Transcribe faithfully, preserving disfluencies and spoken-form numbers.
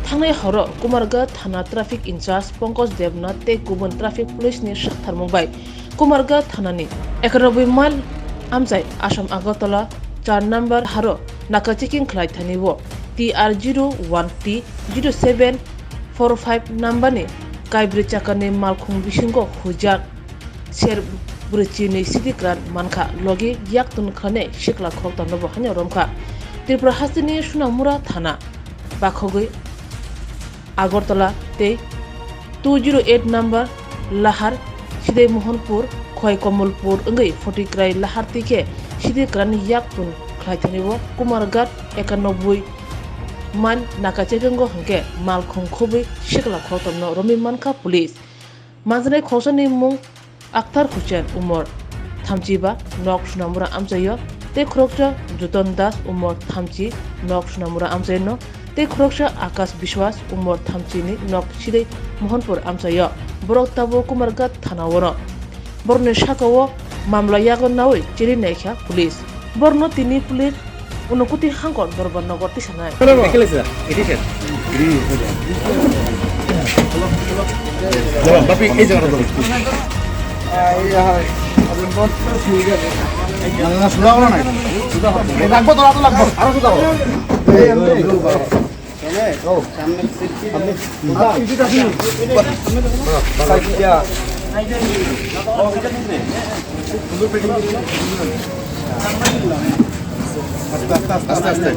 Thangnai horo Kumarghat thana traffic incharge Pankaj Debnath tei kubun traffic police ni saktharmung bai Kumarghat thanani ekanoboi mile amchai Assam Agartala char number haro naka checking khlai thani o T R zero one T zero seven four five number ni kaibrwi chakani malkhung bisingo huijak ser brwi chinwi sidi kran mankha, logi yaktun khlainai sikla khoroktham no bo haino romkha. Tripura hasteni Sonamura thana bakhogwi Agartala tei two zero eight number Lahar Sidai Mohanpur Khoi Komolpur wngwi Photikrai Lahar twi khe sidi kran yaktun khlai thani o Kumarghat ekanoboi mile naka checking o hwnkhe malkhung khobwi sikla khoroktham no romwi mankha police. Manjaknai khoroksani mung Akhtar Hussain, umor thamchi ba, nok Sonamura amchaio, tei khoroksa Joton Das, umor thamchi, nok Sonamura amchaino, tei khoroksa Akash Biswas, umor thamchini, nok Sidai Mohanpur amchaio. Borok tabuk Kumarghat thana-o no. Borokni sakao mamla yago naui chiri naikha police. Borokno tini police Unakoti hangkor Dorbar Nagar tisanai. Bapi, ei jaga dong. Na, na, suda ora nai. Lagbo to, aro lagbo. Aro suda ora. আস্তে, আস্তে।